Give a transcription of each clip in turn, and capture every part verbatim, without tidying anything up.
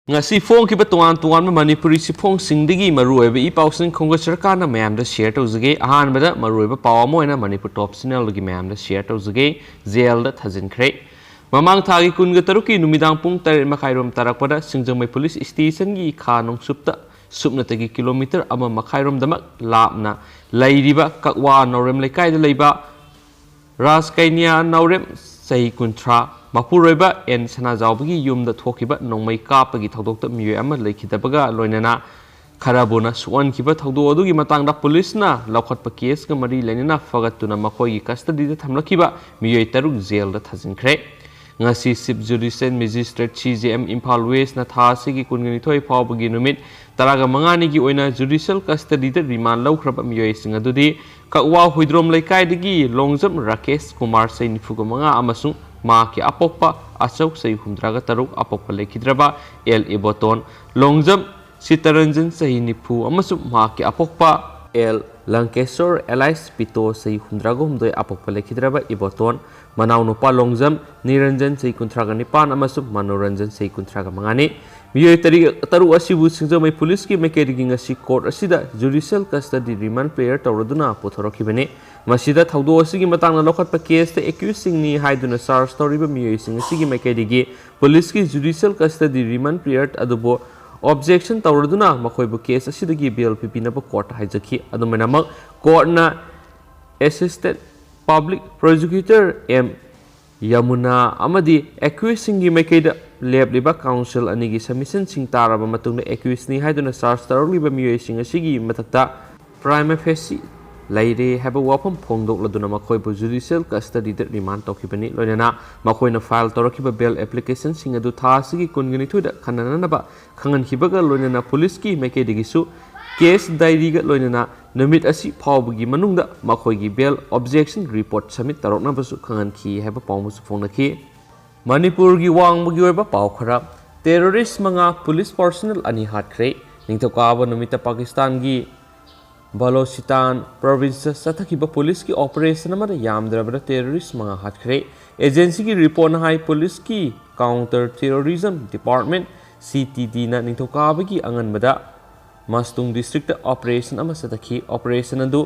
ꯉꯁꯤ ꯐꯣꯡꯈꯤꯕ ꯇꯣꯉꯥꯟ ꯇꯣꯉꯥꯟꯕ ꯃꯅꯤꯄꯨꯔꯤ ꯆꯦꯐꯣꯡꯁꯤꯡꯗꯒꯤ ꯃꯔꯨꯑꯣꯏꯕ ꯏ ꯄꯥꯎꯁꯤꯡ ꯈꯣꯡꯒꯠꯆꯔꯀꯥꯟꯗ ꯃꯌꯥꯝꯗ ꯁꯤꯌꯔ ꯇꯧꯖꯒꯦ꯫ ꯑꯍꯥꯟꯕꯗ ꯃꯔꯨꯑꯣꯏꯕ ꯄꯥꯎ ꯑꯃ ꯑꯣꯏꯅ ꯃꯅꯤꯄꯨꯔ ꯇꯣꯞ ꯆꯦꯅꯦꯜꯗꯒꯤ ꯃꯌꯥꯝꯗ ꯁꯤꯌꯔ ꯇꯧꯖꯒꯦ꯫ ꯖꯦꯜꯗ ꯊꯥꯖꯤꯟꯈ꯭ꯔꯦ꯫ ꯃꯃꯥꯡ ꯊꯥꯒꯤ ꯀꯨꯟꯒ ꯇꯔꯨꯛꯀꯤ ꯅꯨꯃꯤꯗꯥꯡ ꯄꯨꯡ ꯇꯔꯦꯠ ꯃꯈꯥꯏꯔꯣꯝ ꯇꯥꯔꯛꯄꯗ ꯁꯤꯡꯖꯃꯩ ꯄꯨꯂꯤꯁ ꯁ꯭ꯇꯦꯁꯟꯒꯤ ꯈꯥ ꯅꯣꯡꯆꯨꯞꯇ ꯁꯨꯞꯅꯇꯒꯤ ꯀꯤꯂꯣꯃꯤꯇꯔ ꯑꯃ ꯃꯈꯥꯏꯔꯣꯝꯗꯃꯛ ꯂꯥꯞꯅ ꯂꯩꯔꯤꯕ ꯀꯛꯋꯥ ꯅꯥꯎꯔꯦꯝ ꯂꯩꯀꯥꯏꯗ ꯂꯩꯕ ꯔꯥꯖꯀꯩꯅ꯭ꯌꯥ ꯅꯥꯎꯔꯦꯝ, ꯆꯍꯤ ꯀꯨꯟꯊ꯭ꯔꯥ, ꯃꯄꯨꯔꯣꯏꯕ ꯑꯦꯟ ꯁꯅꯥꯖꯥꯎꯕꯒꯤ ꯌꯨꯝꯗ ꯊꯣꯛꯈꯤꯕ ꯅꯣꯡꯃꯩ ꯀꯥꯞꯄꯒꯤ ꯊꯧꯗꯣꯛꯇ ꯃꯤꯑꯣꯏ ꯑꯃ ꯂꯩꯈꯤꯗꯕꯒ ꯂꯣꯏꯅꯅ ꯈꯔꯕꯨꯅ ꯁꯣꯛꯍꯟꯈꯤꯕ ꯊꯧꯗꯣꯛ ꯑꯗꯨꯒꯤ ꯃꯇꯥꯡꯗ ꯄꯨꯂꯤꯁꯅ ꯂꯧꯈꯠꯄ ꯀꯦꯁꯀ ꯃꯔꯤ ꯂꯩꯅꯅ ꯐꯒꯠꯇꯨꯅ ꯃꯈꯣꯏꯒꯤ ꯀꯁꯇꯗꯤꯗ ꯊꯝꯂꯛꯈꯤꯕ ꯃꯤꯑꯣꯏ ꯇꯔꯨꯛ ꯖꯦꯜꯗ ꯊꯥꯖꯤꯟꯈ꯭ꯔꯦ꯫ ꯉꯁꯤ ꯆꯤꯐ ꯖꯨꯗꯤꯁꯤꯌꯦꯜ ꯃꯦꯖꯤꯁꯇ꯭ꯔꯦꯠ, ꯁꯤ ꯖꯦ ꯑꯦꯝ, ꯏꯝꯐꯥꯜ ꯋꯦꯁꯅ ꯊꯥ ꯑꯁꯤꯒꯤ ꯀꯨꯟꯒ ꯅꯤꯊꯣꯏ ꯐꯥꯎꯕꯒꯤ ꯅꯨꯃꯤꯠ ꯇꯔꯥꯒ ꯃꯉꯥꯅꯤꯒꯤ ꯑꯣꯏꯅ ꯖꯨꯗꯤꯁꯤꯌꯦꯜ ꯀꯁꯇꯗꯤꯗ ꯔꯤꯃꯥꯟ ꯂꯧꯈ꯭ꯔꯕ ꯃꯤꯑꯣꯏꯁꯤꯡ ꯑꯗꯨꯗꯤ ꯀꯛꯋꯥ ꯍꯨꯏꯗ꯭ꯔꯣꯝ ꯂꯩꯀꯥꯏꯗꯒꯤ ꯂꯣꯡꯖꯝ ꯔꯥꯀꯦꯁ ꯀꯨꯃꯥꯔ, ꯆꯍꯤ ꯅꯤꯐꯨꯒ ꯃꯉꯥ, ꯑꯃꯁꯨꯡ ꯃꯍꯥꯛꯀꯤ ꯑꯄꯣꯛꯄ ꯑꯆꯧ, ꯆꯍꯤ ꯍꯨꯝꯗ꯭ꯔꯥꯒ ꯇꯔꯨꯛ, ꯑꯄꯣꯛꯄ ꯂꯩꯈꯤꯗ꯭ꯔꯕ ꯑꯦꯜ ꯏꯕꯣꯇꯣꯟ, ꯂꯣꯡꯖꯝ ꯁꯤꯇꯔꯟꯖꯟ, ꯆꯍꯤ ꯅꯤꯐꯨ, ꯑꯃꯁꯨꯡ ꯃꯍꯥꯛꯀꯤ ꯑꯄꯣꯛꯄ ꯑꯦꯜ ꯂꯪꯀꯦꯁꯣꯔ ꯑꯦꯂꯥꯏꯁ ꯄꯤꯇꯣ, ꯆꯍꯤ ꯍꯨꯝꯗ꯭ꯔꯥꯒ ꯍꯨꯝꯗꯣꯏ, ꯑꯄꯣꯛꯄ ꯂꯩꯈꯤꯗ꯭ꯔꯕ ꯏꯕꯣꯇꯣꯟ, ꯃꯅꯥꯎꯅꯨꯄꯥ ꯂꯣꯡꯖꯝ ꯅꯤꯔꯟꯖꯟ, ꯆꯍꯤ ꯀꯨꯟꯊ꯭ꯔꯥꯒ ꯅꯤꯄꯥꯟ, ꯑꯃꯁꯨꯡ ꯃꯅꯣꯔꯟꯖꯟ, ꯆꯍꯤ ꯀꯨꯟꯊ꯭ꯔꯥꯒ ꯃꯉꯥꯅꯤ꯫ ꯃꯤꯑꯣꯏ ꯇꯔꯤ-, ꯇꯔꯨꯛ ꯑꯁꯤꯕꯨ ꯁꯤꯡꯖꯃꯩ ꯄꯨꯂꯤꯁꯀꯤ ꯃꯥꯏꯀꯩꯗꯒꯤ ꯉꯁꯤ ꯀꯣꯔꯠ ꯑꯁꯤꯗ ꯖꯨꯗꯤꯁꯤꯌꯦꯜ ꯀꯁꯇꯗꯤ ꯔꯤꯃꯥꯟ ꯄ꯭ꯔꯦꯌꯔ ꯇꯧꯔꯗꯨꯅ ꯄꯨꯊꯣꯔꯛꯈꯤꯕꯅꯤ꯫ ꯃꯁꯤꯗ ꯊꯧꯗꯣꯛ ꯑꯁꯤꯒꯤ ꯃꯇꯥꯡꯗ ꯂꯧꯈꯠꯄ ꯀꯦꯁꯇ ꯑꯦꯀ꯭ꯌꯨꯁꯁꯤꯡꯅꯤ ꯍꯥꯏꯗꯨꯅ ꯆꯥꯔꯖ ꯇꯧꯔꯤꯕ ꯃꯤꯑꯣꯏꯁꯤꯡ ꯑꯁꯤꯒꯤ ꯃꯥꯏꯀꯩꯗꯒꯤ ꯄꯨꯂꯤꯁꯀꯤ ꯖꯨꯗꯤꯁꯤꯌꯦꯜ ꯀꯁꯇꯗꯤ ꯔꯤꯃꯥꯟ ꯄ꯭ꯔꯦꯌꯔ ꯑꯗꯨꯕꯨ ꯑꯣꯕꯖꯦꯛꯁꯟ ꯇꯧꯔꯗꯨꯅ ꯃꯈꯣꯏꯕꯨ ꯀꯦꯁ ꯑꯁꯤꯗꯒꯤ ꯕꯦꯜ ꯄꯤꯕꯤꯅꯕ ꯀꯣꯔꯠꯇ ꯍꯥꯏꯖꯈꯤ꯫ ꯑꯗꯨꯃꯥꯏꯅꯃꯛ ꯀꯣꯔꯠꯅ assistant public prosecutor M Yamuna ꯑꯃꯗꯤ ꯑꯦꯀ꯭ꯌꯨꯁꯁꯤꯡꯒꯤ ꯃꯥꯏꯀꯩꯗ ꯂꯦꯞꯂꯤꯕ ꯀꯥꯎꯟꯁꯤꯜ ꯑꯅꯤꯒꯤ ꯁꯕꯃꯤꯁꯟꯁꯤꯡ ꯇꯥꯔꯕ ꯃꯇꯨꯡꯗ ꯑꯦꯀ꯭ꯌꯨꯁꯅꯤ ꯍꯥꯏꯗꯨꯅ ꯆꯥꯔꯖ ꯇꯧꯔꯛꯂꯤꯕ ꯃꯤꯑꯣꯏꯁꯤꯡ ꯑꯁꯤꯒꯤ ꯃꯊꯛꯇ ꯄ꯭ꯔꯥꯏꯃꯥ ꯐꯦꯁꯤ ꯂꯩꯔꯦ ꯍꯥꯏꯕ ꯋꯥꯐꯝ ꯐꯣꯡꯗꯣꯛꯂꯗꯨꯅ ꯃꯈꯣꯏꯕꯨ ꯖꯨꯗꯤꯁꯤꯌꯦꯜ ꯀꯁꯇꯗꯤꯗ ꯔꯤꯃꯥꯟ ꯇꯧꯈꯤꯕꯅꯤ꯫ ꯂꯣꯏꯅꯅ ꯃꯈꯣꯏꯅ ꯐꯥꯏꯜ ꯇꯧꯔꯛꯈꯤꯕ ꯕꯦꯜ ꯑꯦꯄ꯭ꯂꯤꯀꯦꯁꯟꯁꯤꯡ ꯑꯗꯨ ꯊꯥ ꯑꯁꯤꯒꯤ ꯀꯨꯟꯒ ꯅꯤꯊꯣꯏꯗ ꯈꯟꯅꯅꯕ ꯈꯪꯍꯟꯈꯤꯕꯒ ꯂꯣꯏꯅꯅ ꯄꯨꯂꯤꯁꯀꯤ ꯃꯥꯏꯀꯩꯗꯒꯤꯁꯨ ꯀꯦꯁ ꯗꯥꯏꯔꯤꯒ ꯂꯣꯏꯅꯅ ꯅꯨꯃꯤꯠ ꯑꯁꯤ ꯐꯥꯎꯕꯒꯤ ꯃꯅꯨꯡꯗ ꯃꯈꯣꯏꯒꯤ ꯕꯦꯜ ꯑꯣꯕꯖꯦꯛꯁꯟ ꯔꯤꯄꯣꯔꯠ ꯁꯕꯃꯤꯠ ꯇꯧꯔꯛꯅꯕꯁꯨ ꯈꯪꯍꯟꯈꯤ ꯍꯥꯏꯕ ꯄꯥꯎ ꯑꯃꯁꯨ ꯐꯣꯡꯅꯈꯤ꯫ ꯃꯅꯤꯄꯨꯔꯒꯤ ꯋꯥꯡꯃꯒꯤ ꯑꯣꯏꯕ ꯄꯥꯎ ꯈꯔ꯫ ꯇꯦꯔꯣꯔꯤꯁ ꯃꯉꯥ, ꯄꯨꯂꯤꯁ ꯄꯥꯔꯁꯣꯅꯦꯜ ꯑꯅꯤ ꯍꯥꯠꯈ꯭ꯔꯦ꯫ ꯅꯤꯡꯊꯧꯀꯥꯕ ꯅꯨꯃꯤꯠꯇ ꯄꯥꯀꯤꯁꯇꯥꯟꯒꯤ ꯕꯂꯣꯆꯤꯁꯇꯥꯟ ꯄ꯭ꯔꯣꯚꯤꯟꯁꯇ ꯆꯠꯊꯈꯤꯕ ꯄꯨꯂꯤꯁꯀꯤ ꯑꯣꯄꯔꯦꯁꯟ ꯑꯃꯗ ꯌꯥꯝꯗ꯭ꯔꯕꯗ ꯇꯦꯔꯣꯔꯤꯁ ꯃꯉꯥ ꯍꯥꯠꯈ꯭ꯔꯦ꯫ ꯑꯦꯖꯦꯟꯁꯤꯒꯤ ꯔꯤꯄꯣꯔꯠꯅ ꯍꯥꯏ, ꯄꯨꯂꯤꯁꯀꯤ counter terrorism department C T ꯗꯤꯅ ꯅꯤꯡꯊꯧꯀꯥꯕꯒꯤ ꯑꯉꯟꯕꯗ ꯃꯁꯇꯨꯡ ꯗꯤꯁꯇ꯭ꯔꯤꯛꯇ ꯑꯣꯄꯔꯦꯁꯟ ꯑꯃ ꯆꯠꯊꯈꯤ꯫ ꯑꯣꯄꯔꯦꯁꯟ ꯑꯗꯨ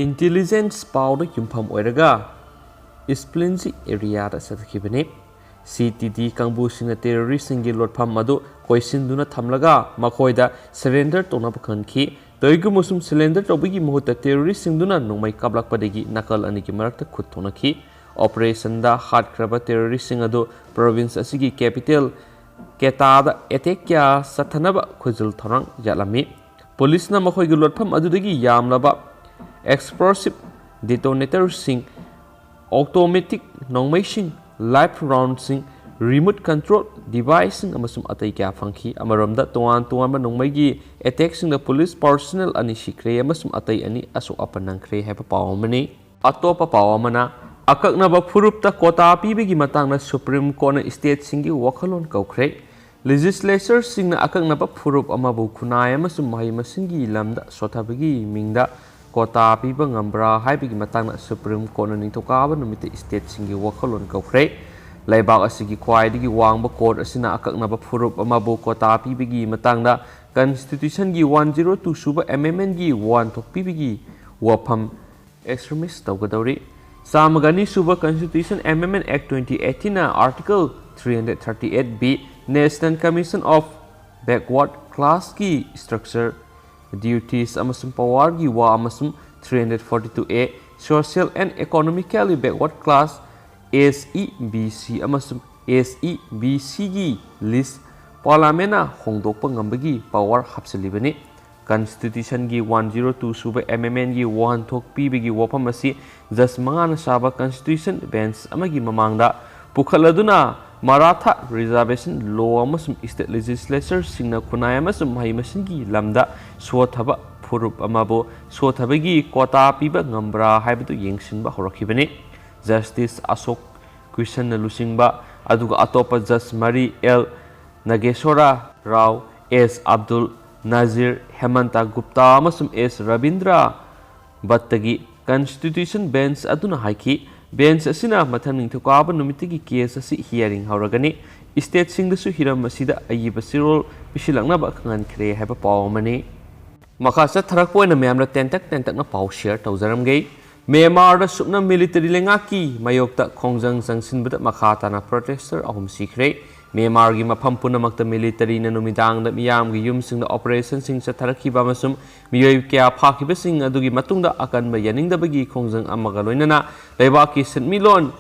ꯏꯟꯇꯦꯂꯤꯖꯦꯟꯁ ꯄꯥꯎꯗ ꯌꯨꯝꯐꯝ ꯑꯣꯏꯔꯒ ꯏꯁꯄ꯭ꯂꯤꯟꯖꯤ ꯑꯦꯔꯤꯌꯥꯗ ꯆꯠꯊꯈꯤꯕꯅꯤ꯫ ꯁꯤ ꯇꯤ ꯗꯤ ꯀꯥꯡꯕꯨꯁꯤꯡꯅ ꯇꯦꯔꯣꯔꯤꯁꯁꯤꯡꯒꯤ ꯂꯣꯠꯐꯝ ꯑꯗꯨ ꯀꯣꯏꯁꯤꯟꯗꯨꯅ ꯊꯝꯂꯒ ꯃꯈꯣꯏꯗ ꯁꯔꯦꯟꯗꯔ ꯇꯧꯅꯕ ꯈꯪꯍꯟꯈꯤ꯫ ꯀꯔꯤꯒꯨꯝꯕ ꯁꯨꯝ ꯁꯔꯦꯟꯗꯔ ꯇꯧꯕꯒꯤ ꯃꯍꯨꯠꯇ ꯇꯦꯔꯣꯔꯤꯁꯁꯤꯡꯗꯨꯅ ꯅꯣꯡꯃꯩ ꯀꯥꯞꯂꯛꯄꯗꯒꯤ ꯅꯥꯀꯜ ꯑꯅꯤꯒꯤ ꯃꯔꯛꯇ ꯈꯨꯠ ꯊꯣꯛꯅꯈꯤ꯫ ꯑꯣꯄꯔꯦꯁꯟꯗ ꯍꯥꯠꯈ꯭ꯔꯕ ꯇꯦꯔꯣꯔꯤꯁꯁꯤꯡ ꯑꯗꯨ ꯄ꯭ꯔꯣꯚꯤꯟꯁ ꯑꯁꯤꯒꯤ ꯀꯦꯄꯤꯇꯦꯜ ꯀꯦꯇꯥꯗ ꯑꯦꯇꯦꯛ ꯀꯌꯥ ꯆꯠꯊꯅꯕ ꯈꯨꯖꯤꯜ ꯊꯧꯔꯥꯡ ꯌꯥꯠꯂꯝꯃꯤ꯫ ꯄꯨꯂꯤꯁꯅ ꯃꯈꯣꯏꯒꯤ ꯂꯣꯠꯐꯝ ꯑꯗꯨꯗꯒꯤ ꯌꯥꯝꯂꯕ ꯑꯦꯛꯁꯄ꯭ꯂꯣꯁꯤꯞ ꯗꯤꯇꯣꯅꯦꯇꯔꯁꯤꯡ, ꯑꯣꯇꯣꯃꯦꯇꯤꯛ ꯅꯣꯡꯃꯩꯁꯤꯡ, ꯂꯥꯏꯐ ꯔꯥꯎꯟꯁꯤꯡ, ꯔꯤꯃꯣꯠ ꯀꯟꯇ꯭ꯔꯣꯜ ꯗꯤꯚꯥꯏꯁꯁꯤꯡ ꯑꯃꯁꯨꯡ ꯑꯇꯩ ꯀꯌꯥ ꯐꯪꯈꯤ꯫ ꯑꯃꯔꯣꯝꯗ, ꯇꯣꯉꯥꯟ ꯇꯣꯉꯥꯟꯕ ꯅꯣꯡꯃꯩꯒꯤ ꯑꯦꯇꯦꯛꯁꯤꯡꯗ ꯄꯨꯂꯤꯁ ꯄꯥꯔꯁꯣꯅꯦꯜ ꯑꯅꯤ ꯁꯤꯈ꯭ꯔꯦ ꯑꯃꯁꯨꯡ ꯑꯇꯩ ꯑꯅꯤ ꯑꯁꯣꯛ ꯑꯄꯟ ꯅꯪꯈ꯭ꯔꯦ ꯍꯥꯏꯕ ꯄꯥꯎ ꯑꯃꯅꯤ꯫ ꯑꯇꯣꯞꯄ ꯄꯥꯎ ꯑꯃꯅ, ꯑꯀꯛꯅꯕ ꯐꯨꯔꯨꯞꯇ ꯀꯣꯇꯥ ꯄꯤꯕꯒꯤ ꯃꯇꯥꯡꯗ ꯁꯨꯄ꯭ꯔꯤꯝ ꯀꯣꯔꯠꯅ ꯁ꯭ꯇꯦꯠꯁꯤꯡꯒꯤ ꯋꯥꯈꯜꯂꯣꯟ ꯀꯧꯈ꯭ꯔꯦ꯫ ꯂꯦꯖꯤꯁꯂꯦꯆꯔꯁꯤꯡꯅ ꯑꯀꯛꯅꯕ ꯐꯨꯔꯨꯞ ꯑꯃꯕꯨ ꯈꯨꯟꯅꯥꯏ ꯑꯃꯁꯨꯡ ꯃꯍꯩ ꯃꯁꯤꯡꯒꯤ ꯂꯝꯗ ꯁꯣꯠꯊꯕꯒꯤ ꯃꯤꯡꯗ ꯀꯣꯇꯥ ꯄꯤꯕ ꯉꯝꯕ꯭ꯔꯥ ꯍꯥꯏꯕꯒꯤ ꯃꯇꯥꯡꯗ ꯁꯨꯄ꯭ꯔꯤꯝ ꯀꯣꯔꯠꯅ ꯅꯤꯡꯊꯧꯀꯥꯕ ꯅꯨꯃꯤꯠꯇ ꯁ꯭ꯇꯦꯠꯁꯤꯡꯒꯤ ꯋꯥꯈꯜꯂꯣꯟ ꯀꯧꯈ꯭ꯔꯦ꯫ ꯂꯩꯕꯥꯛ ꯑꯁꯤꯒꯤ ꯈ꯭ꯋꯥꯏꯗꯒꯤ ꯋꯥꯡꯕ ꯀꯣꯔꯠ ꯑꯁꯤꯅ ꯑꯀꯛꯅꯕ ꯐꯨꯔꯨꯞ ꯑꯃꯕꯨ ꯀꯣꯇꯥ ꯄꯤꯕꯒꯤ ꯃꯇꯥꯡꯗ ꯀꯟꯁꯇꯤꯇ꯭ꯌꯨꯁꯟꯒꯤ ꯋꯥꯟ ꯖꯤꯔꯣ ꯇꯨ ꯁꯨꯕ ꯑꯦꯃꯦꯟꯃꯦꯟꯒꯤ ꯋꯥꯍꯟꯊꯣꯛ ꯄꯤꯕꯒꯤ ꯋꯥꯐꯝ ꯑꯦꯛꯁꯇ꯭ꯔꯤꯃꯤꯁ ꯇꯧꯒꯗꯧꯔꯤ꯫ ꯆꯥꯝꯃꯒ ꯑꯅꯤ ꯁꯨꯕ ꯀꯟꯁꯇꯤꯇ꯭ꯌꯨꯁꯟ ꯑꯦꯃꯦꯟꯃꯦꯟ ꯑꯦꯛ ꯇ꯭ꯋꯦꯟꯇꯤ ꯑꯩꯠꯇꯤꯟꯅ article three hundred thirty eight B, national commission of backward ꯀ꯭ꯂꯥꯁꯀꯤ ꯁ꯭ꯇ꯭ꯔꯛꯆꯔ, ꯗ꯭ꯌꯨꯇꯤꯁ ꯑꯃꯁꯨꯡ ꯄꯋꯥꯔꯒꯤ ꯋꯥ ꯑꯃꯁꯨꯡ three hundred forty two A, social and economically backward class, S E B C ꯑꯃꯁꯨꯡ ꯑꯦꯁ ꯏ ꯕꯤ ꯁꯤꯒꯤ ꯂꯤꯁ ꯄꯥꯔꯂꯥꯃꯦꯟꯅ ꯍꯣꯡꯗꯣꯛꯄ ꯉꯝꯕꯒꯤ ꯄꯋꯥꯔ ꯍꯥꯞꯆꯤꯜꯂꯤꯕꯅꯤ꯫ ꯀꯟꯁꯇꯤꯇ꯭ꯌꯨꯁꯟꯒꯤ ꯋꯥꯟ ꯖꯤꯔꯣ ꯇꯨ ꯁꯨꯕ ꯑꯦꯃꯦꯟꯃꯦꯟꯒꯤ ꯋꯥꯍꯟꯊꯣꯛ ꯄꯤꯕꯒꯤ ꯋꯥꯐꯝ ꯑꯁꯤ ꯖꯖ ꯃꯉꯥꯅ ꯁꯥꯕ ꯀꯟꯁꯇꯤꯇ꯭ꯌꯨꯁꯟ ꯕꯦꯟꯆ ꯑꯃꯒꯤ ꯃꯃꯥꯡꯗ ꯄꯨꯈꯠꯂꯗꯨꯅ ꯃꯔꯥꯊꯥ ꯔꯤꯖꯥꯔꯕꯦꯁꯟ ꯂꯣ ꯑꯃꯁꯨꯡ ꯁ꯭ꯇꯦꯠ ꯂꯦꯖꯤꯁꯂꯦꯆꯔꯁꯤꯡꯅ ꯈꯨꯟꯅꯥꯏ ꯑꯃꯁꯨꯡ ꯃꯍꯩ ꯃꯁꯤꯡꯒꯤ ꯂꯝꯗ ꯁꯣꯠꯊꯕ ꯐꯨꯔꯨꯞ ꯑꯃꯕꯨ ꯁꯣꯠꯊꯕꯒꯤ ꯀꯣꯇꯥ ꯄꯤꯕ ꯉꯝꯕ꯭ꯔꯥ ꯍꯥꯏꯕꯗꯨ ꯌꯦꯡꯁꯤꯟꯕ ꯍꯧꯔꯛꯈꯤꯕꯅꯤ꯫ ꯖꯁꯇꯤꯁ ꯑꯁꯣꯛ ꯀ꯭ꯔꯤꯁꯟꯅ ꯂꯨꯆꯤꯡꯕ ꯑꯗꯨꯒ ꯑꯇꯣꯞꯄ ꯖꯁ ꯃꯔꯤ, ꯑꯦꯜ ꯅꯥꯒꯦꯁ꯭ꯋꯔ ꯔꯥꯎ, ꯑꯦꯁ ꯑꯕꯗꯨꯜ ꯅꯥꯖꯤꯔ, ꯍꯦꯃꯟꯇ ꯒꯨꯞꯇꯥ ꯑꯃꯁꯨꯡ ꯑꯦꯁ ꯔꯕꯤꯟꯗ꯭ꯔ ꯚꯠꯇꯒꯤ ꯀꯟꯁꯇꯤꯇ꯭ꯌꯨꯁꯟ ꯕꯦꯟꯆ ꯑꯗꯨꯅ ꯍꯥꯏꯈꯤ, ꯕꯦꯟꯆ ꯑꯁꯤꯅ ꯃꯊꯪ ꯅꯤꯡꯊꯧꯀꯥꯕ ꯅꯨꯃꯤꯠꯇꯒꯤ ꯀꯦꯁ ꯑꯁꯤ ꯍꯤꯌꯥꯔꯤꯡ ꯍꯧꯔꯒꯅꯤ꯫ ꯏꯁꯇꯦꯠꯁꯤꯡꯗꯁꯨ ꯍꯤꯔꯝ ꯑꯁꯤꯗ ꯑꯏꯕ ꯆꯦꯔꯣꯜ ꯄꯤꯁꯤꯜꯂꯛꯅꯕ ꯈꯪꯍꯟꯈ꯭ꯔꯦ ꯍꯥꯏꯕ ꯄꯥꯎ ꯑꯃꯅꯤ꯫ ꯃꯈꯥ ꯆꯠꯊꯔꯛꯄ ꯑꯣꯏꯅ ꯃꯌꯥꯝꯗ ꯇꯦꯟꯇꯛ ꯇꯦꯟꯇꯛꯅ ꯄꯥꯎ ꯁꯤꯌꯔ ꯇꯧꯖꯔꯝꯒꯦ꯫ ꯃ꯭ꯌꯥꯟꯃꯥꯔꯗ ꯁꯨꯞꯅ ꯃꯤꯂꯤꯇꯔꯤ ꯂꯩꯉꯥꯛꯀꯤ ꯃꯥꯌꯣꯛꯇ ꯈꯣꯡꯖꯪ ꯆꯪꯁꯤꯟꯕꯗ ꯃꯈꯥ ꯇꯥꯅ ꯄ꯭ꯔꯣꯇꯦꯁꯇꯔ ꯑꯍꯨꯝ ꯁꯤꯈ꯭ꯔꯦ꯫ ꯃ꯭ꯌꯥꯟꯃꯥꯔꯒꯤ ꯃꯐꯝ ꯄꯨꯝꯅꯃꯛꯇ ꯃꯤꯂꯤꯇꯔꯤꯅ ꯅꯨꯃꯤꯗꯥꯡꯗ ꯃꯤꯌꯥꯝꯒꯤ ꯌꯨꯝꯁꯤꯡꯗ ꯑꯣꯄꯔꯦꯁꯟꯁꯤꯡ ꯆꯠꯊꯔꯛꯈꯤꯕ ꯑꯃꯁꯨꯡ ꯃꯤꯑꯣꯏ ꯀꯌꯥ ꯐꯥꯈꯤꯕꯁꯤꯡ ꯑꯗꯨꯒꯤ ꯃꯇꯨꯡꯗ ꯑꯀꯟꯕ ꯌꯥꯅꯤꯡꯗꯕꯒꯤ ꯈꯣꯡꯖꯪ ꯑꯃꯒ ꯂꯣꯏꯅꯅ ꯂꯩꯕꯥꯛꯀꯤ ꯁꯦꯟꯃꯤꯠꯂꯣꯟ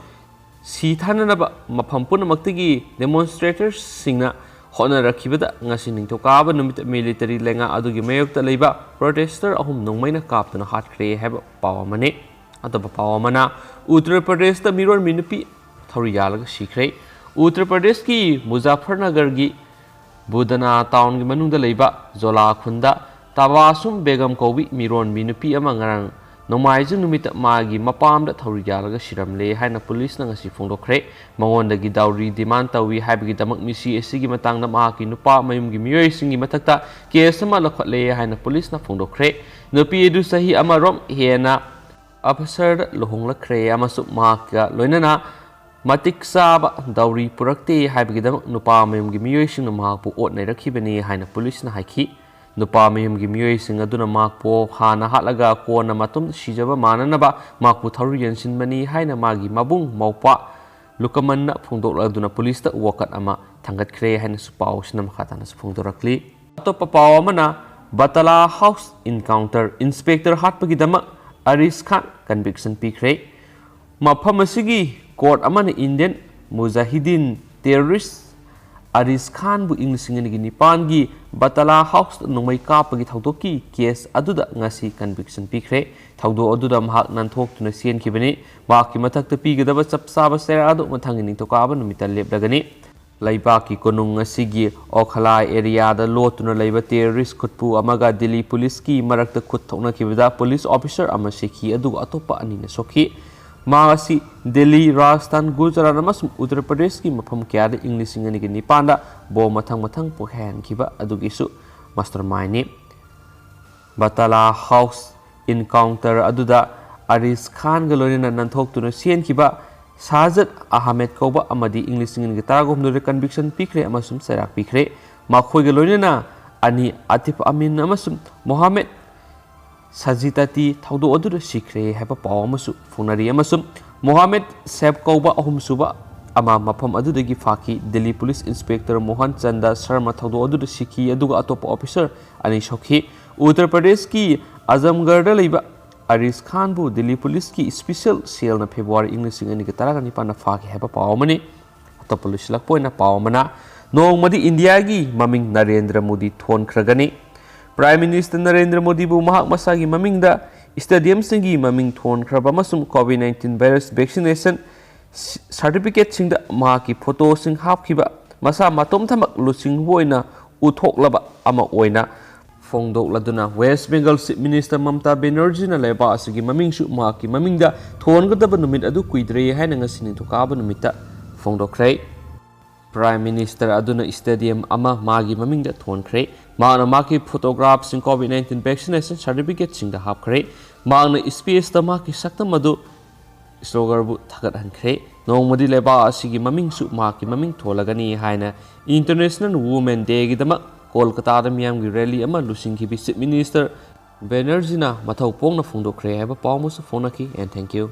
ꯁꯤꯊꯥꯅꯅꯕ ꯃꯐꯝ ꯄꯨꯝꯅꯃꯛꯇꯒꯤ ꯗꯦꯃꯣꯟꯁꯇ꯭ꯔꯦꯇꯔꯁꯤꯡꯅ ꯍꯣꯠꯅꯔꯛꯈꯤꯕꯗ ꯉꯁꯤ ꯅꯤꯡꯊꯧꯀꯥꯕ ꯅꯨꯃꯤꯠꯇ ꯃꯤꯂꯤꯇꯔꯤ ꯂꯩꯉꯥꯛ ꯑꯗꯨꯒꯤ ꯃꯥꯌꯣꯛꯇ ꯂꯩꯕ ꯄ꯭ꯔꯣꯇꯦꯁꯇꯔ ꯑꯍꯨꯝ ꯅꯣꯡꯃꯩꯅ ꯀꯥꯞꯇꯨꯅ ꯍꯥꯠꯈ꯭ꯔꯦ ꯍꯥꯏꯕ ꯄꯥꯎ ꯑꯃꯅꯤ꯫ ꯑꯇꯣꯞꯄ ꯄꯥꯎ ꯑꯃꯅ, ꯎꯠꯇꯔ ꯄ꯭ꯔꯗꯦꯁꯇ ꯃꯤꯔꯣꯟꯕꯤ ꯅꯨꯄꯤ ꯊꯧꯔꯤ ꯌꯥꯜꯂꯒ ꯁꯤꯈ꯭ꯔꯦ꯫ ꯎꯠꯇꯔ ꯄ꯭ꯔꯗꯦꯁꯀꯤ ꯃꯨꯖꯥꯐꯔꯅꯒꯔꯒꯤ ꯕꯨꯗꯅꯥ ꯇꯥꯎꯟꯒꯤ ꯃꯅꯨꯡꯗ ꯂꯩꯕ ꯖꯣꯂꯥ ꯈꯨꯟꯗ ꯇꯕꯥꯁꯨꯝ ꯕꯦꯒꯝ ꯀꯧꯕꯤ ꯃꯤꯔꯣꯟꯕꯤ ꯅꯨꯄꯤ ꯑꯃ ꯉꯔꯥꯡ ꯅꯣꯡꯃꯥꯏꯖꯤꯡ ꯅꯨꯃꯤꯠꯇ ꯃꯥꯒꯤ ꯃꯄꯥꯝꯗ ꯊꯧꯔꯤ ꯌꯥꯜꯂꯒ ꯁꯤꯔꯝꯂꯦ ꯍꯥꯏꯅ ꯄꯨꯂꯤꯁꯅ ꯉꯁꯤ ꯐꯣꯡꯗꯣꯛꯈ꯭ꯔꯦ꯫ ꯃꯉꯣꯟꯗꯒꯤ ꯗꯥꯎꯔꯤ ꯗꯤꯃꯥꯟ ꯇꯧꯏ ꯍꯥꯏꯕꯒꯤꯗꯃꯛ ꯃꯤꯁꯤ ꯑꯁꯤꯒꯤ ꯃꯇꯥꯡꯗ ꯃꯍꯥꯛꯀꯤ ꯅꯨꯄꯥ ꯃꯌꯨꯝꯒꯤ ꯃꯤꯑꯣꯏꯁꯤꯡꯒꯤ ꯃꯊꯛꯇ ꯀꯦꯁ ꯑꯃ ꯂꯧꯈꯠꯂꯦ ꯍꯥꯏꯅ ꯄꯨꯂꯤꯁꯅ ꯐꯣꯡꯗꯣꯛꯈ꯭ꯔꯦ꯫ ꯅꯨꯄꯤ ꯑꯗꯨ ꯆꯍꯤ ꯑꯃꯔꯣꯝ ꯍꯦꯟꯅ ꯑꯐꯁꯔꯗ ꯂꯨꯍꯣꯡꯂꯛꯈ꯭ꯔꯦ ꯑꯃꯁꯨꯡ ꯃꯍꯥꯛꯀ ꯂꯣꯏꯅꯅ ꯃꯇꯤꯛ ꯆꯥꯕ ꯗꯥꯎꯔꯤ ꯄꯨꯔꯛꯇꯦ ꯍꯥꯏꯕꯒꯤꯗꯃꯛ ꯅꯨꯄꯥ ꯃꯌꯨꯝꯒꯤ ꯃꯤꯑꯣꯏꯁꯤꯡꯅ ꯃꯍꯥꯛꯄꯨ ꯑꯣꯠ ꯅꯩꯔꯛꯈꯤꯕꯅꯤ ꯍꯥꯏꯅ ꯄꯨꯂꯤꯁꯅ ꯍꯥꯏꯈꯤ꯫ ꯅꯨꯄꯥ ꯃꯌꯨꯝꯒꯤ ꯃꯤꯑꯣꯏꯁꯤꯡ ꯑꯗꯨꯅ ꯃꯍꯥꯛꯄꯨ ꯍꯥꯟꯅ ꯍꯥꯠꯂꯒ ꯀꯣꯟꯅ ꯃꯇꯣꯝꯇ ꯁꯤꯖꯕ ꯃꯥꯟꯅꯅꯕ ꯃꯍꯥꯛꯄꯨ ꯊꯧꯔꯤ ꯌꯥꯟꯁꯤꯟꯕꯅꯤ ꯍꯥꯏꯅ ꯃꯥꯒꯤ ꯃꯕꯨꯡ ꯃꯧꯄ꯭ꯋꯥ ꯂꯨꯀꯃꯟꯅ ꯐꯣꯡꯗꯣꯛꯂꯗꯨꯅ ꯄꯨꯂꯤꯁꯇ ꯋꯥꯀꯠ ꯑꯃ ꯊꯥꯡꯒꯠꯈ꯭ꯔꯦ ꯍꯥꯏꯅꯁꯨ ꯄꯥꯎꯁꯤꯅ ꯃꯈꯥ ꯇꯥꯅꯁꯨ ꯐꯣꯡꯗꯣꯔꯛꯂꯤ꯫ ꯑꯇꯣꯞꯄ ꯄꯥꯎ ꯑꯃꯅ, ꯕꯇꯂꯥ ꯍꯥꯎꯁ ꯏꯟꯀꯥꯎꯟꯇꯔ ꯏꯟꯁꯄꯦꯛꯇꯔ ꯍꯥꯠꯄꯒꯤꯗꯃꯛ ꯑꯔꯤꯁ ꯈꯥꯟ ꯀꯟꯚꯤꯛꯁꯟ ꯄꯤꯈ꯭ꯔꯦ꯫ ꯃꯐꯝ ꯑꯁꯤꯒꯤ ꯀꯣꯔꯠ ꯑꯃꯅ ꯏꯟꯗꯤꯌꯟ ꯃꯨꯖꯥꯍꯤꯗꯤꯟ ꯇꯦꯔꯣꯔꯤꯁ ꯑꯔꯤꯁ ꯈꯥꯟꯕꯨ ꯏꯪ ꯂꯤꯁꯤꯡ ꯑꯅꯤꯒꯤ ꯅꯤꯄꯥꯟꯒꯤ ꯕꯇꯂꯥ ꯍꯥꯎꯁꯇ ꯅꯣꯡꯃꯩ ꯀꯥꯞꯄꯒꯤ ꯊꯧꯗꯣꯛꯀꯤ ꯀꯦꯁ ꯑꯗꯨꯗ ꯉꯁꯤ ꯀꯟꯚꯤꯛꯁꯟ ꯄꯤꯈ꯭ꯔꯦ꯫ ꯊꯧꯗꯣꯛ ꯑꯗꯨꯗ ꯃꯍꯥꯛ ꯅꯥꯟꯊꯣꯛꯇꯨꯅ ꯆꯦꯟꯈꯤꯕꯅꯤ꯫ ꯃꯍꯥꯛꯀꯤ ꯃꯊꯛꯇ ꯄꯤꯒꯗꯕ ꯆꯞ ꯆꯥꯕ ꯆꯩꯔꯥꯛ ꯑꯗꯨ ꯃꯊꯪꯒꯤ ꯅꯤꯡꯊꯧꯀꯥꯕ ꯅꯨꯃꯤꯠꯇ ꯂꯦꯞꯂꯒꯅꯤ꯫ ꯂꯩꯕꯥꯛꯀꯤ ꯀꯣꯅꯨꯡ ꯑꯁꯤꯒꯤ ꯑꯣꯈꯂꯥ ꯑꯦꯔꯤꯌꯥꯗ ꯂꯣꯠꯇꯨꯅ ꯂꯩꯕ ꯇꯦꯔꯣꯔꯤꯁ ꯈꯨꯠꯄꯨ ꯑꯃꯒ ꯗꯤꯜꯂꯤ ꯄꯨꯂꯤꯁꯀꯤ ꯃꯔꯛꯇ ꯈꯨꯠ ꯊꯣꯛꯅꯈꯤꯕꯗ ꯄꯨꯂꯤꯁ ꯑꯣꯐꯤꯁꯔ ꯑꯃ ꯁꯤꯈꯤ, ꯑꯗꯨꯒ ꯑꯇꯣꯞꯄ ꯑꯅꯤꯅ ꯁꯣꯛꯈꯤ꯫ ꯃꯍꯥꯛ ꯑꯁꯤ ꯗꯤꯜꯂꯤ, ꯔꯥꯖꯁꯊꯥꯟ, ꯒꯨꯖꯔꯥꯠ ꯑꯃꯁꯨꯡ ꯎꯠꯇꯔ ꯄ꯭ꯔꯗꯦꯁꯀꯤ ꯃꯐꯝ ꯀꯌꯥꯗ ꯏꯪ ꯂꯤꯁꯤꯡ ꯑꯅꯤꯒꯤ ꯅꯤꯄꯥꯟꯗ ꯕꯣꯝ ꯃꯊꯪ ꯃꯊꯪ ꯄꯣꯈꯥꯏꯍꯟꯈꯤꯕ ꯑꯗꯨꯒꯤꯁꯨ ꯃꯥꯁꯇꯔ ꯃꯥꯏꯟꯅꯤ꯫ ꯕꯇꯂꯥ ꯍꯥꯎꯁ ꯏꯟꯀꯥꯎꯟꯇꯔ ꯑꯗꯨꯗ ꯑꯔꯤꯁ ꯈꯥꯟꯒ ꯂꯣꯏꯅꯅ ꯅꯥꯟꯊꯣꯛꯇꯨꯅ ꯆꯦꯟꯈꯤꯕ ꯁꯥꯍꯖꯠ ꯑꯍꯃꯦꯗ ꯀꯧꯕ ꯑꯃꯗꯤ ꯏꯪ ꯂꯤꯁꯤꯡ ꯑꯅꯤꯒ ꯇꯔꯥꯍꯨꯝꯗꯣꯏꯗ ꯀꯟꯚꯤꯛꯁꯟ ꯄꯤꯈ꯭ꯔꯦ ꯑꯃꯁꯨꯡ ꯆꯩꯔꯥꯛ ꯄꯤꯈ꯭ꯔꯦ꯫ ꯃꯈꯣꯏꯒ ꯂꯣꯏꯅꯅ ꯑꯅꯤ ꯑꯇꯤꯐ ꯑꯃꯤꯟ ꯑꯃꯁꯨꯡ ꯃꯣꯍꯥꯃꯦꯗ ꯁꯖꯤꯇꯥꯇꯤ ꯊꯧꯗꯣꯛ ꯑꯗꯨꯗ ꯁꯤꯈ꯭ꯔꯦ ꯍꯥꯏꯕ ꯄꯥꯎ ꯑꯃꯁꯨ ꯐꯣꯡꯅꯔꯤ ꯑꯃꯁꯨꯡ ꯃꯣꯍꯥꯃꯦꯗ ꯁꯦꯕ ꯀꯧꯕ ꯑꯍꯨꯝꯁꯨꯕ ꯑꯃ ꯃꯐꯝ ꯑꯗꯨꯗꯒꯤ ꯐꯥꯈꯤ꯫ ꯗꯤꯜꯂꯤ ꯄꯨꯂꯤꯁ ꯏꯟꯁꯄꯦꯛꯇꯔ ꯃꯣꯍꯟ ꯆꯟꯗ ꯁꯔꯃ ꯊꯧꯗꯣꯛ ꯑꯗꯨꯗ ꯁꯤꯈꯤ, ꯑꯗꯨꯒ ꯑꯇꯣꯞꯄ ꯑꯣꯐꯤꯁꯔ ꯑꯅꯤ ꯁꯣꯛꯈꯤ꯫ ꯎꯠꯇꯔ ꯄ꯭ꯔꯗꯦꯁꯀꯤ ꯑꯖꯝꯒꯔꯗ ꯂꯩꯕ ꯑꯔꯤꯁ ꯈꯥꯟꯕꯨ ꯗꯤꯜꯂꯤ ꯄꯨꯂꯤꯁꯀꯤ ꯏꯁꯄꯤꯁꯦꯜ ꯁꯦꯜꯅ ꯐꯦꯕ꯭ꯔꯨꯋꯥꯔꯤ ꯏꯪ ꯂꯤꯁꯤꯡ ꯑꯅꯤꯒ ꯇꯔꯥꯅꯤꯄꯥꯟꯗ ꯐꯥꯈꯤ ꯍꯥꯏꯕ ꯄꯥꯎ ꯑꯃꯅꯤ꯫ ꯑꯇꯣꯞꯄ ꯂꯣꯏꯁꯤꯜꯂꯛꯄ ꯑꯣꯏꯅ ꯄꯥꯎ ꯑꯃꯅ, ꯅꯣꯡꯃꯗꯤ ꯏꯟꯗꯤꯌꯥꯒꯤ ꯃꯃꯤꯡ ꯅꯔꯦꯟꯗ꯭ꯔ ꯃꯣꯗꯤ ꯊꯣꯟꯈ꯭ꯔꯒꯅꯤ꯫ ꯄ꯭ꯔꯥꯏꯝ ꯃꯤꯅꯤꯁꯇꯔ ꯅꯔꯦꯟꯗ꯭ꯔ ꯃꯣꯗꯤꯕꯨ ꯃꯍꯥꯛ ꯃꯁꯥꯒꯤ ꯃꯃꯤꯡꯗ ꯁ꯭ꯇꯦꯗꯤꯌꯝꯁꯤꯡꯒꯤ ꯃꯃꯤꯡ ꯊꯣꯟꯈ꯭ꯔꯕ ꯑꯃꯁꯨꯡ ꯀꯣꯚꯤꯗ ꯅꯥꯏꯟꯇꯤꯟ ꯚꯥꯏꯔꯁ ꯚꯦꯛꯁꯤꯅꯦꯁꯟ ꯁꯥꯔꯇꯤꯐꯤꯀꯦꯠꯁꯤꯡꯗ ꯃꯍꯥꯛꯀꯤ ꯐꯣꯇꯣꯁꯤꯡ ꯍꯥꯞꯈꯤꯕ ꯃꯁꯥ ꯃꯇꯣꯝꯇꯃꯛ ꯂꯨꯆꯤꯡꯕ ꯑꯣꯏꯅ ꯎꯠꯊꯣꯛꯂꯕ ꯑꯃ ꯑꯣꯏꯅ ꯐꯣꯡꯗꯣꯛꯂꯗꯨꯅ, ꯋꯦꯁ ꯕꯦꯡꯒꯜ ꯆꯤꯐ ꯃꯤꯅꯤꯁꯇꯔ ꯃꯃꯇꯥ ꯕꯦꯅꯔꯖꯤꯅ ꯂꯩꯕꯥꯛ ꯑꯁꯤꯒꯤ ꯃꯃꯤꯡꯁꯨ ꯃꯍꯥꯛꯀꯤ ꯃꯃꯤꯡꯗ ꯊꯣꯟꯒꯗꯕ ꯅꯨꯃꯤꯠ ꯑꯗꯨ ꯀꯨꯏꯗ꯭ꯔꯦ ꯍꯥꯏꯅ ꯉꯁꯤ ꯅꯤꯡꯊꯧꯀꯥꯕ ꯅꯨꯃꯤꯠꯇ ꯐꯣꯡꯗꯣꯛꯈ꯭ꯔꯦ꯫ ꯄ꯭ꯔꯥꯏꯝ ꯃꯤꯅꯤꯁꯇꯔ ꯑꯗꯨꯅ ꯁ꯭ꯇꯦꯗꯤꯌꯝ ꯑꯃ ꯃꯥꯒꯤ ꯃꯃꯤꯡꯗ ꯊꯣꯟꯈ꯭ꯔꯦ꯫ ꯃꯍꯥꯛꯅ ꯃꯍꯥꯛꯀꯤ ꯐꯣꯇꯣꯒ꯭ꯔꯥꯐꯁꯤꯡ ꯀꯣꯚꯤꯗ ꯅꯥꯏꯟꯇꯤꯟ ꯚꯦꯛꯁꯤꯅꯦꯁꯟ ꯁꯥꯔꯇꯤꯐꯤꯀꯦꯠꯁꯤꯡꯗ ꯍꯥꯞꯈ꯭ꯔꯦ꯫ ꯃꯍꯥꯛꯅ ꯁ꯭ꯄꯦꯁꯇ ꯃꯍꯥꯛꯀꯤ ꯁꯛꯇꯝ ꯑꯗꯨ ꯁ꯭ꯂꯣꯒꯔꯕꯨ ꯊꯥꯒꯠꯍꯟꯈ꯭ꯔꯦ꯫ ꯅꯣꯡꯃꯗꯤ ꯂꯩꯕꯥꯛ ꯑꯁꯤꯒꯤ ꯃꯃꯤꯡꯁꯨ ꯃꯍꯥꯛꯀꯤ ꯃꯃꯤꯡ ꯊꯣꯜꯂꯒꯅꯤ ꯍꯥꯏꯅ ꯏꯟꯇꯔꯅꯦꯁꯅꯦꯜ ꯋꯨꯃꯦꯟ ꯗꯦꯒꯤꯗꯃꯛ ꯀꯣꯜꯀꯇꯥꯗ ꯃꯤꯌꯥꯝꯒꯤ ꯔꯦꯂꯤ ꯑꯃ ꯂꯨꯆꯤꯡꯈꯤꯕꯤ ꯆꯤꯐ ꯃꯤꯅꯤꯁꯇꯔ ꯕꯦꯅꯔꯖꯤꯅ ꯃꯊꯧ ꯄꯣꯡꯅ ꯐꯣꯡꯗꯣꯛꯈ꯭ꯔꯦ ꯍꯥꯏꯕ ꯄꯥꯎ ꯑꯃꯁꯨ ꯐꯣꯡꯅꯈꯤ꯫ And thank you꯫